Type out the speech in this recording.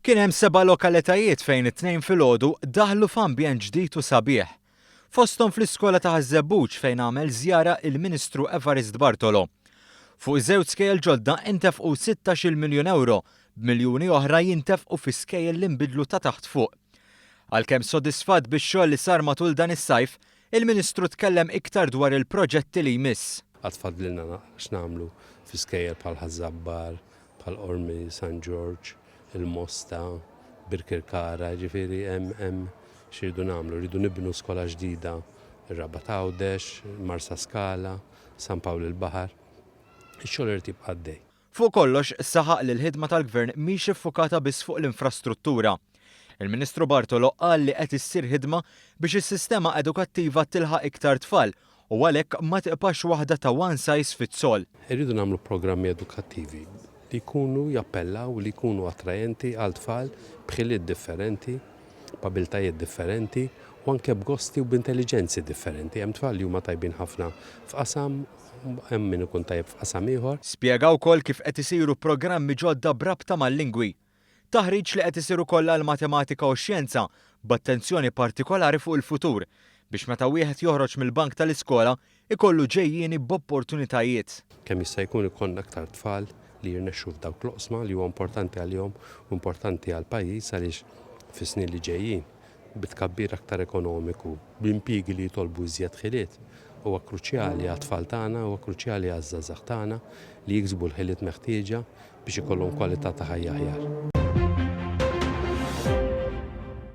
Kien hemm seba' lokalitajiet fejn it-Tnejn filgħodu daħlu f'ambjent ġdid u sabiħ. Fosthom fl-iskola ta' Ħaż-Żebbuġ fejn għamel żjara il-Ministru Evarist Bartolo. Fuq żewġ skejjel ġodda intefqu 16-il miljun ewro, b'miljuni oħra jintefqu fi skejjel li nbidlu ta' taħt fuq. Għalkemm sodisfatt bix-xogħol li sar matul dan is-sajf, il-Ministru tkellem iktar dwar il-proġetti li jmiss. Għad fadlilna x'nagħmlu fi skejjel bħal Ħaż-Żabbar, bħal Qormi, San Ġorġ, il-Mosta, Birkirkara, jiġifieri hemm hemm x'irridu nagħmlu. Rridu nibnu skola ġdida r-Rabat Għawdex, Marsaskala, San Pawl il-Baħar. Ix-xogħol irid jibqa' għaddej. Fuq kollox, saħaq li l-ħidma tal-Gvern mhix iffukata biss fuq l-infrastruttura. Il-Ministru Bartolo qal li qed issir ħidma biex is-sistema edukattiva tilħaq iktar tfal u għalhekk ma tiqpax waħda ta' one size fits all. Irridu nagħmlu programmi edukattivi li jkunu jappellaw, li jkunu attrajenti għal tfal b'ħiliet differenti, b'abiltajiet differenti u anke b'gosti u b'intelliġenzi differenti. Hemm tfal li huma tajbin ħafna f'qasam, hemm min ikun tajjeb f'qasam ieħor. Spjega wkoll kif qed isiru programmi ġodda b'rabta mal-lingwi. Taħriġ li qed isir ukoll għall-matematika u x-xjenza, b'attenzjoni partikolari fuq il-futur, biex meta wieħed joħroġ mill-bank tal-iskola jkollu ġejjieni b'opportunitajiet. Kemm jista' jkun ikollna aktar tfal li jirnexxu f'dawk l-oqsma li huwa importanti għalihom u importanti għall-pajjiż għaliex fis-snin li ġejjin, bi tkabbir aktar ekonomiku, b'impjiegi li jitolbu iżjed ħiliet, huwa kruċjali għat-tfal tagħna, huwa kruċjali għaż-żgħażagħ tagħna li jiksbu l-ħiliet meħtieġa biex ikollhom kwalità ta' ħajja aħjar.